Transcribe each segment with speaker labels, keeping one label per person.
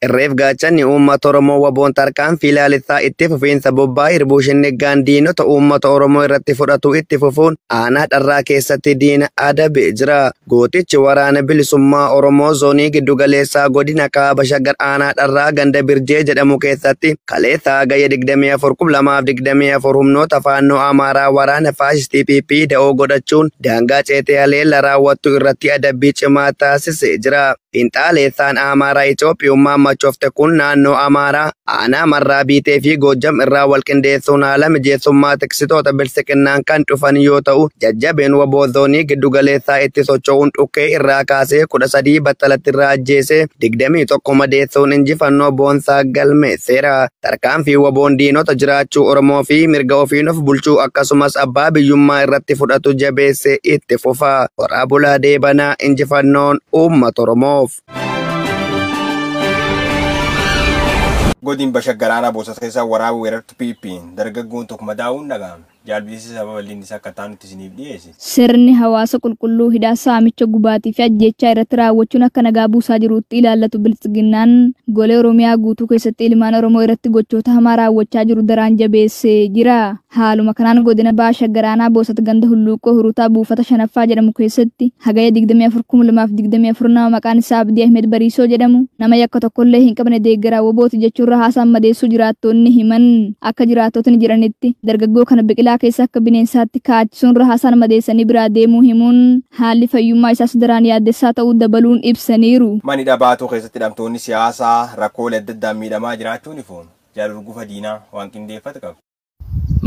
Speaker 1: Irreef gaachanni uummata Oromoo waboon tarkaanfii laalessaa itti fufiinsa bobbaa hirbuu shinniggaan diinota uummata Oromoo irratti fudhatu itti fufuun aanaa dharraa keessatti diina adabee jira. Gootichi waraana bilisummaa Oromoo zoonii giddugaleessaa godina kaaba shaggar aanaa dharraa ganda Birjee jedhamu keessatti kaleessa hagayya 24,2024 humnoota faannoo Amaaraa waraana faashistii PP da'oo godhachuun daangaa ceetee haleella raawwattu irratti adabbii cimaa taasisee jira. Fiinxaaleessaan Amaaraa Itoophiyummaa machoofte kun naannoo Amaaraa aanaa Marraa Biitee fi Goojjam irraa wal qindeessuun haala mijeessummaa tiksitoota bilisiqinnaan kan dhufan yoo ta'u, jajjabeen waboo zoonii giddugaleessaa itti socho'uun dhukkee irraa kaasee 13 battalatti irraa ajjeesee 21 madeessuun injifannoo boonsaa galmeesseera. Tarkaanfii waboon diinota jiraachuu Oromoo fi mirga ofiin of bulchuu akkasumas abbaa biyyummaa irratti fudhatu jabeessee itti fufa. Horaa bulaa deebanaa injifannoon uummata Oromoof.
Speaker 2: Godin Bashagaraanaa Boosat keessaa waraaba weerartu PP dargaggoon tokko madaa'uun dhaga'ame. Jaalbisiisa sababa bal'inni isaa akka ta'an isiniif dhiyeesse.
Speaker 3: Sirni hawaasa qulqulluu hidhaa saamicha gubaatii fi ajjechaa irratti raawwachuun akka nagaa buusaa jirutti ilaallatu bilisiginnaan golee Oromiyaa guutuu keessatti ilmaan Oromoo irratti gochoota hamaa raawwachaa jiru daraan jabeessee jira. Haaluma kanaan godina Baashagaraanaa Boosat ganda Hulluuqoo Hurutaa buufata shanaffaa jedhamu keessatti hagaya 24,2024 nama maqaan isaa Abdii Ahmed Bariisoo jedhamu nama yakka tokkollee hin qabne deeggaraa wobooti jechuun haasaan madeessuu jiraattonni himan. Akka jiraattotni jedhanitti dargaggoo kana biqilaa keessa akka bineensaatti kaachisuun rahaasaan madeessanii biraa deemuu himuun haalli fayyummaa isaas daraan yaaddessaa ta'uu dabaluun ibsaniiru.
Speaker 2: Manni dhabaatuu keessatti hidhamtoonni siyaasaa rakkoolee adda addaan miidhamaa jiraachuun ifoon jaalurgufa diinaa waan qindeeffatu qabu.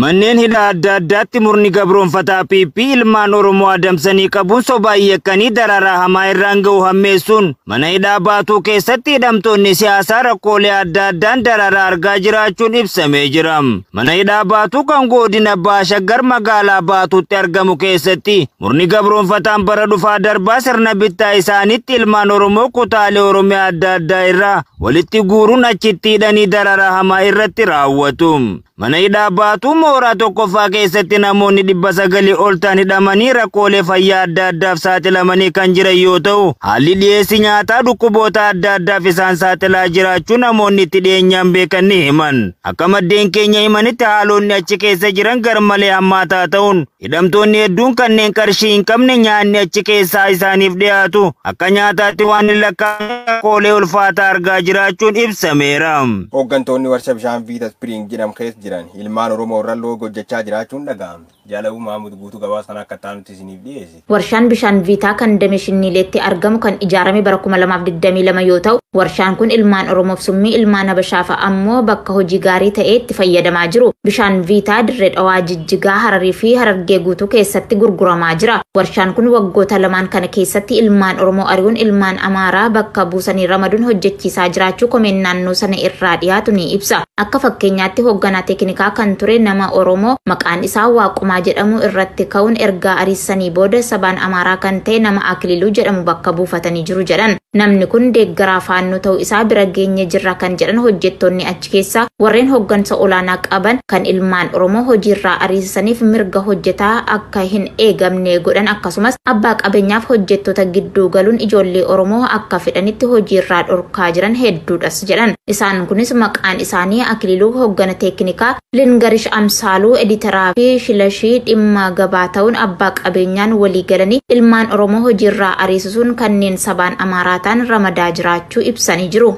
Speaker 4: Manneen hidhaa adda addaatti murni gabroonfataa PP ilmaan Oromoo adamsanii qabuun sobaan yakkanii dararaa hamaa irraan ga'u hammeessuun mana hidhaa baatuu keessatti hidhamtoonni siyaasaa rakkoolee adda addaan dararaa argaa jiraachuun ibsamee jira. Mana hidhaa baatuu kan godina Baashaggar magaalaa baatuutti argamu keessatti murni gabroonfataan bara dhufaa darbaa sirna bittaa isaaniitti ilmaan Oromoo kutaalee Oromiyaa adda addaa irraa walitti guuruun achitti hidhanii dararaa hamaa irratti raawwatu. Mana hidhaa baatuu mooraa tokkoffaa keessatti namoonni 900 ol ta'an hidhamanii rakkoolee fayyaa adda addaaf saaxilamanii kan jiran yoo ta'u, haalli dhiyeessi nyaataa dhukkuboota adda addaaf isaan saaxilaa jiraachuu namoonni itti dhiyeenyaan beekan ni himan. Akka maddeen keenya himanitti haalonni achi keessa jiran garmalee hammaataa ta'uun hidhamtoonni hedduun kanneen qarshii hin qabne nyaanni achi keessaa isaaniif dhiyaatu akka nyaataatti waan hin lakkaa'amne rakkoolee ulfaataa argaa jiraachuun ibsameera.
Speaker 2: Hooggantoonni warshaa bishaan Viitas Spring jedhamu keessa jiran ilmaan Oromoo irra loogoo hojjechaa jiraachuun dhaga'ame. Jaalabuu Maamud guutuu gabaasa kana akka ta'anutti isiniif dhiyeesse.
Speaker 5: Warshaan bishaan Viitaa kan damee Shinniileetti argamu kan ijaarame bara 2022 yoo ta'u, warshaan kun ilmaan Oromoof summii ilmaan Habashaa fa'a ammoo bakka hojii gaarii ta'ee itti fayyadamaa jiru. Bishaan Viitaa dirree dhawaa Jijjigaa, Hararii fi Harargee guutuu keessatti gurguramaa jira. Warshaan kun waggoota lamaan kana keessatti ilmaan Oromoo ari'uun ilmaan Amaaraa bakka buusanii ramaduun hojjechiisaa jiraachuu komeen naannoo sana irraa dhiyaatu ni ibsa. Akka fakkeenyaatti hoogganaa teeknikaa kan ture nama Oromoo maqaan isaa Waaqumaa jedhamu irratti ka'uun ergaa ariisanii booda sabaan Amaaraa kan ta'e nama Akililuu jedhamu bakka buufatanii jiru jedhan. Namni kun deeggaraa faannoo ta'uu isaa bira geenye jirra kan jedhan hojjettoonni achi keessaa warreen hooggansa olaanaa qaban kan ilmaan Oromoo hojiirraa ariisaniif mirga hojjetaa akka hin eegamne godhan akkasumas abbaa qabeenyaaf hojjettoota gidduu galuun ijoollee Oromoo akka fedhanitti hojiirraa dhorkaa jiran hedduudhas jedhan. Isaan kunis maqaan isaanii Akililuu hooggana teeknikaa, Lingarish Amsaaluu editaraa fi Shilashii dhimma gabaa ta'uun abbaa qabeenyaan walii galanii ilmaan Oromoo hojiirraa ariisisuun kanneen sabaan Amaaraa ta'an ramadaa jiraachuu ibsanii jiru.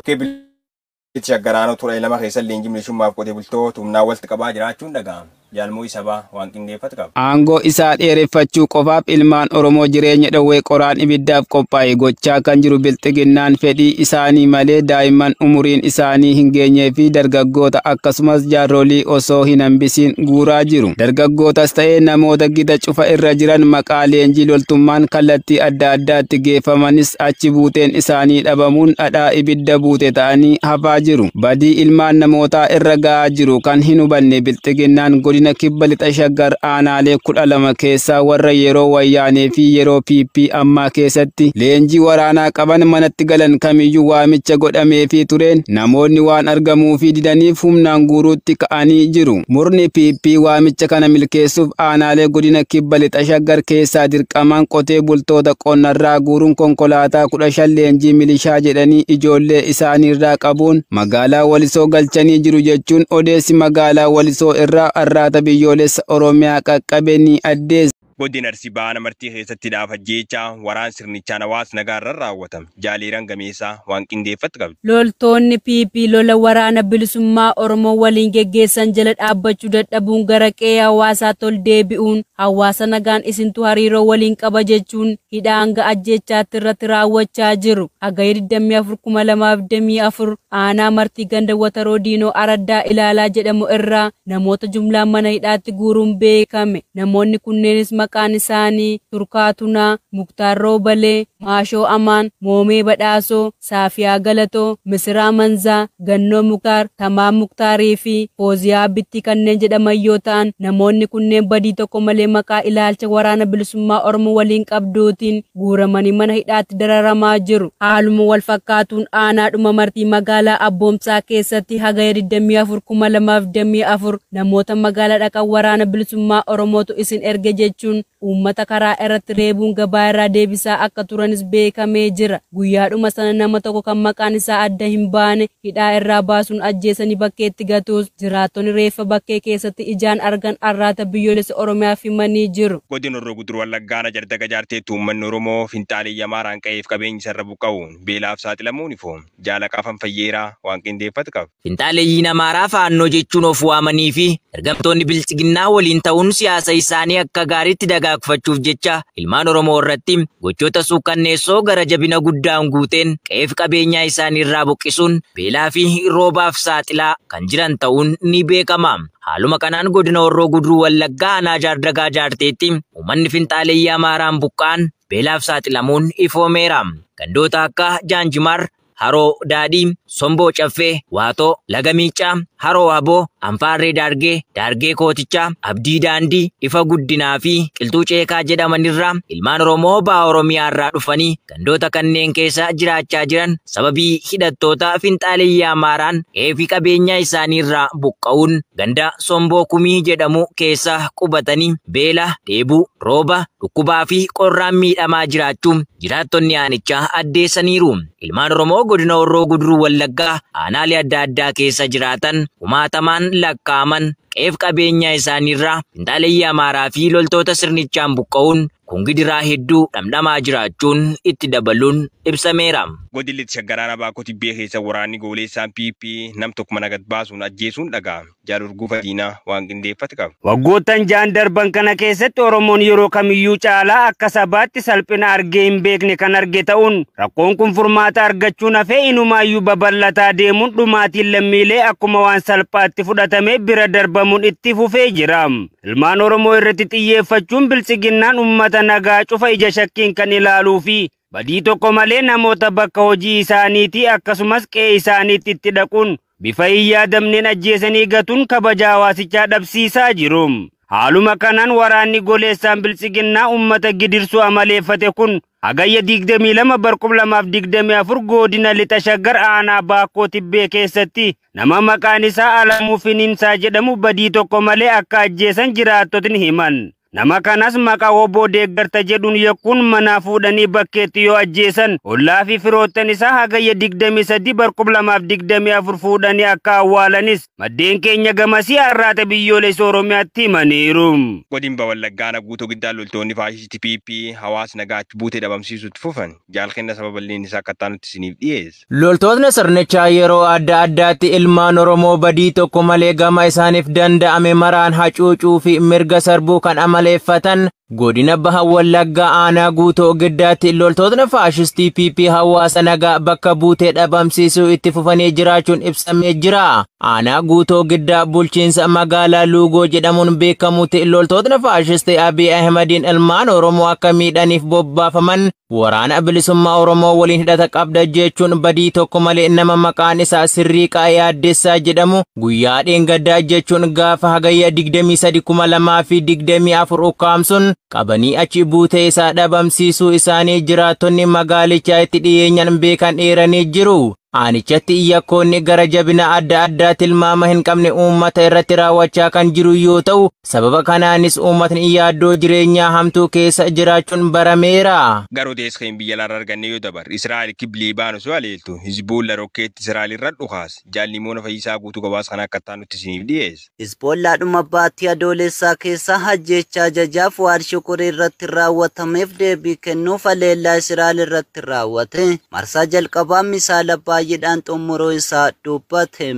Speaker 2: Shaggaraanoo ture lama keessa leenjii milisummaaf qotee bultoota humnaa walitti qabaa jiraachuun dhaga'ame. Jaalmoo sabaa waan qindeeffatu qaba.
Speaker 6: Aangoo isaa dheereffachuu qofaaf ilmaan Oromoo jireenya dhowwee qoraan ibiddaaf qophaa'e gochaa kan jiru bilxiginnaan fedhii isaanii malee daa'imman umuriin isaanii hin geenyee fi dargaggoota akkasumas jaarolii osoo hin hambisiin guuraa jiru. Dargaggootas ta'ee namoota gita cufa irra jiran maqaa leenjii loltummaan kallattii adda addaatti geeffamanis achi buuteen isaanii dhabamuun dhadhaa ibidda buute ta'anii hafaa jiru. Badii ilmaan namootaa irra ga'aa jiru kan hin hubanne bilxiginnaan godina godina Kibba Lixa Shaggar aanaalee 12 keessaa warra yeroo wayyaanee fi yeroo PP ammaa keessatti leenjii waraanaa qaban manatti galan kamiyyuu waamicha godhameefii tureen namoonni waan argamuufii didaniif humnaan guuruutti ka'anii jiru. Murni PP waamicha kana milkeessuuf aanaalee godina Kibba Lixa Shaggar keessaa dirqamaan qotee bultoota qonnarraa guuruun konkolaataa 15 leenjii milishaa jedhanii ijoollee isaaniirraa qabuun magaalaa Walisoo galchanii jiru jechuun odeessi magaalaa Walisoo irraa Arraata Biyyoolessa Oromiyaa qaqqabe ni addeessa.
Speaker 2: Godina Arsii Bahaa Martii keessatti dhaaf ajjeechaa waraan sirnichaan hawaasa nagaa irra raawwatame. Jaaliiraan gameessaa waan qindeeffatu qabdi.
Speaker 7: Loltoonni PP lola waraana bilisummaa Oromoo waliin geggeessan jala dhaabbachuu dadhabuun gara qe'ee hawaasaatti ol deebi'uun hawaasa nagaan isintu hariiroo waliin qaba jechuun hidhaa hanga ajjeechaatti irratti raawwachaa jiru. Hagayya 24,2024 aanaa Martii ganda Wataroo Diinoo Araddaa Ilaalaa jedhamu irraa namoota jumlaan mana hidhaatti guuruun beekame. Namoonni kunneenis maqaan isaanii Turkaa Tunaa, Muktaar Roobalee, Maashoo Amaan, Moomee Badhaasoo, Saafiyaa Galatoo, Misiraa Manzaa, Gannoo Muktaar, Tamaam Muktaarii fi Fooziyaa Bitti kanneen jedhaman yoo ta'an, namoonni kunneen badii tokko malee maqaa ilaalcha waraana bilisummaa Oromoo waliin qabduutiin guuramanii mana hidhaatti dararamaa jiru. Haaluma wal fakkaatuun aanaadhuma Martii magaalaa Abboomsaa keessatti hagaya 24,2024 namoota magaalaa dhaqan waraana bilisummaa Oromootu isin erge jechuun uummata karaa irratti reebuun gabaa irraa deebisaa akka turanis beekamee jira. Guyyaadhuma sana nama tokko kan maqaan isaa adda hin baane hidhaa irraa baasuun ajjeesanii bakkeetti gatuus jiraattonni reeffa bakkee keessatti ijaan argan Arraata Biyyoolessa Oromiyaaf himanii jiru.
Speaker 2: Godina Horroo Guduruu Wallaggaa Jaardaga Jaarteetti uummanni Oromoo finxaalii Amaaraan qa'eef qabeenyi isarra buqqa'uun beelaaf saaxilamuun ifoom. Jaalaqaafan Fayyeeraa waan qindeeffatu qaba.
Speaker 4: Finxaaleeyyiin Amaaraa faannoo jechuun of waamanii fi ergamtoonni bilchiginnaa waliin ta'uun siyaasa isaanii akka gaariitti dagaagfachuuf jecha ilmaan Oromoo irratti gochoota suukanneessoo gara jabina guddaan guuteen qe'eef qabeenyaa isaanii irraa buqqisuun beelaa fi roobaaf saaxilaa kan jiran ta'uun ni beekama. Haaluma kanaan godina Horroo Guduruu Wallaggaa aanaa Jaardagaa Jaarteetti uummanni finxaaleeyyii Amaaraan buqqa'an beelaaf saaxilamuun ifoomeera. Gandoota akka Jaanjimaar, Haroo Daadhii, Somboo Caffee, Waatoo, Laga Miicaa, Haroo Aboo, Anfaarree Daargee, Daargee Kootichaa, Abdii Daandii, Ifa Guddinaa fi Qilxuu Ceekaa jedhamanirraa ilmaan Oromoo ba'a Oromiyaa irraa dhufanii gandoota kanneen keessa jiraachaa jiran sababii hidhattoota finxaaleeyyii Amaaraan qe'ee fi qabeenyaa isaanii irraa buqqa'uun ganda Somboo Kumii jedhamu keessa qubatanii beela, dheebuu, rooba, dhukkubaa fi qorraan miidhamaa jiraachuu jiraattonni aanichaa addeessaniiru. Ilmaan Oromoo godina Horroo Guduruu Wallaggaa aanaalee adda addaa keessa jiraatan kumaatamaan lakkaa'aman qe'eef qabeenyaa isaaniirraa finxaaleeyyii Amaaraa fi loltoota sirnichaan buqqa'uun kun gidiraa hedduu dhamdhamaa jiraachuun itti dabaluun ibsameera.
Speaker 2: Godinni Shaggar Aanaa Baakoo Tibbee keessa waraanni gooleessaan PP nam tokko mana gad baasuun ajjeesuun dhaga'ame. Jaalurguu Diinaa waan qindeeffate qaba.
Speaker 4: Waggoottan 6 darban kana keessatti Oromoon yeroo kamiyyuu caalaa akka sabaatti salphina argee hin beekne kan arge ta'uun rakkoon kun furmaata argachuun hafee inumaayyuu babal'ataa deemuun dhumaatiin lammiilee akkuma waan salphaatti fudhatamee bira darbamuun itti fufee jira. Ilmaan Oromoo irratti xiyyeeffachuun bilchiginnaan uummata nagaa cufa ija shakkiin kan ilaaluu fi badii tokko malee namoota bakka hojii isaaniitii akkasumas qe'ee isaaniitti itti dhaquun bifa hin yaadamneen ajjeesanii gatuun kabaja hawaasichaa dhabsiisaa jiru. Haaluma kanaan waraanni goleessaan bilchiginnaa uummata gidirsuu amaleeffate kun hagayya 22 2024 godina Lixa Shaggar aanaa Baakoo Tibbee keessatti nama maqaan isaa Alamuu Finiinsaa jedhamu badii tokko malee akka ajjeesan jiraattotni himan. Nama kanas maqaa obbo Deeggarta jedhuun yakkuun manaa fuudhanii bakkeetti yoo ajjeesan ollaa fi firoottan isaa hagayya 23 2024 fuudhanii akka awwaalanis maddeen keenya gamasii Arraata Biyyoolessa Oromiyaatti himaniiru.
Speaker 2: Godin Wallaggaa Aanaa Guutuu Giddaan loltoonni faashistii PP hawaasa nagaa achi buutee dhabamsiisuutti fufan. Jaalkenna sababa bal'inni isaa akka nutti isiniif dhiyeessa.
Speaker 8: Loltootni sirnichaa yeroo adda addaatti ilmaan Oromoo badii tokko malee gama isaaniif danda'ame maraan hacuucuu fi mirga sarbuu kan amaleeffatan Godina Baha Wallaggaa aanaa Guutoo Giddaatti loltootni faashistii PP hawaasa nagaa bakka buutee dhabamsiisuu itti fufanii jiraachuun ibsamee jira. Aanaa Guutoo Giddaa bulchiinsa magaalaa Luugoo jedhamuun beekamutti loltootni faashistii Abiy Ahmediin ilmaan Oromoo akka miidhaniif bobbaafaman waraana bilisummaa Oromoo waliin hidhata qabda jechuun badii tokko malee nama maqaan isaa Sirriiqaa Yaaddeessaa jedhamu guyyaa dheengaddaa jechuun gaafa Hagayya 23 2024 ukkaamsuun qabanii achi buutee isaa dhabamsiisuu isaanii jiraattonni magaalichaa itti dhiyeenyaan beekan eeranii jiru. Aanichatti yakkoonni gara jabina adda addaa tilmaama hin qabne uummata irratti raawwachaa kan jiru yoo ta'u, sababa kanaanis uummatni yaaddoo jireenyaa hamtuu keessa jiraachuun barameera.
Speaker 2: Garuu teesseen biyya alaarraa arganne yoo dabarre, Israa'el kibba Liibaanos yoo aleeltu, Hizbulla rokkeetti Israa'el irra dhukaas. Jaalli Fayyisaa guutuu gabaasa kana akka taanutti isiniif dhiyeessa.
Speaker 9: Hizbollaadhuma baatii Adoolessaa keessa ajjeechaa ajajaa Fuwaad Shukurii irratti raawwatameef deebii kennuuf haleellaa Israa'el irratti raawwate marsaa jalqabaa misaala baay'eedhaan xumuruu isaa dubbate.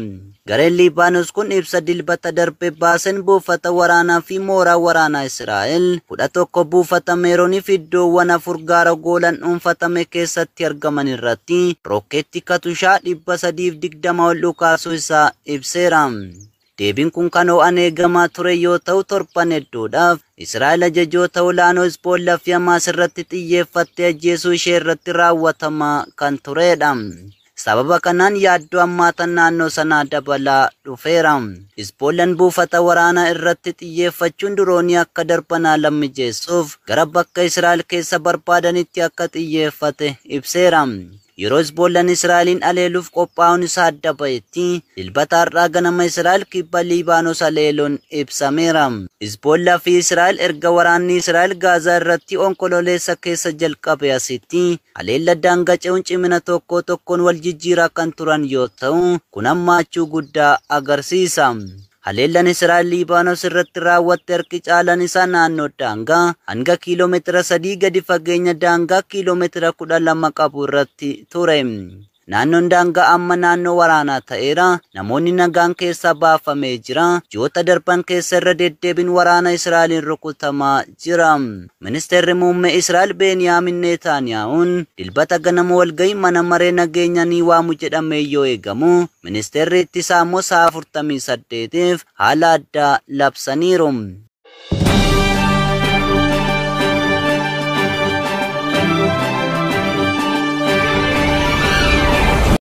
Speaker 9: Gareen Liibaanos kun ibsa Dilbata darbe baaseen buufata waraanaa fi mooraa waraanaa Israa'el 11 buufata Meeroonii fi iddoowwan 4 gaara Goolan dhuunfatame keessatti argaman irratti rokkeetti Katushaa 320 ol dhukaasuu isaa ibseera. Deebiin kun kan ho'an eegamaa ture yoo ta'u, torban hedduudhaaf Israa'el ajajoota olaanoo Hizbollaa fi Hamaas irratti xiyyeeffattee ajjeesuu ishee irratti raawwatamaa kan turedha. Sababa kanaan yaaddoo hammaatan naannoo sanaa dabalaa dhufeera. Hizbollaan buufata waraanaa irratti xiyyeeffachuun diroonii akka darban haala mijeessuuf gara bakka Israa'el keessa barbaadanitti akka xiyyeeffate ibseera. Yeroo Hizbollaan Israa'eliin aleeluuf qophaa'uun isaa adda ba'etti, Dilbata har'aa ganama Israa'el kibba Liibaanos aleeluun ibsameera. Hizbollaa fi Israa'el erga waraanni Israa'el Gaazaa irratti Onkololeessa keessa jalqabe asitti haleella daangaa ce'uun cimina tokko tokkoon wal jijjiiraa kan turan yoo ta'u, kun hammaachuu guddaa agarsiisa. Haleellaan Israa'el Liibaanos irratti raawwatte harki caalaan isaa naannoo daangaa hanga kiiloomeetira 3 gadi fageenya daangaa kiiloomeetira 12 qabu irratti ture. Naannoon daangaa amma naannoo waraanaa ta'eera. Namoonni nagaan keessaa baafamee jira. Ji'oota darban keessa irra deddeebiin waraana Israa'eliin rukutamaa jira. Ministeerri muummee Israa'el Beeniyaamin Neetaaniyaahuun Dilbata ganama walgahii mana maree nageenyaa ni waamu jedhamee yoo eegamu, ministeerri ittisaa immoo sa'a 48f haala addaa labsaniiru.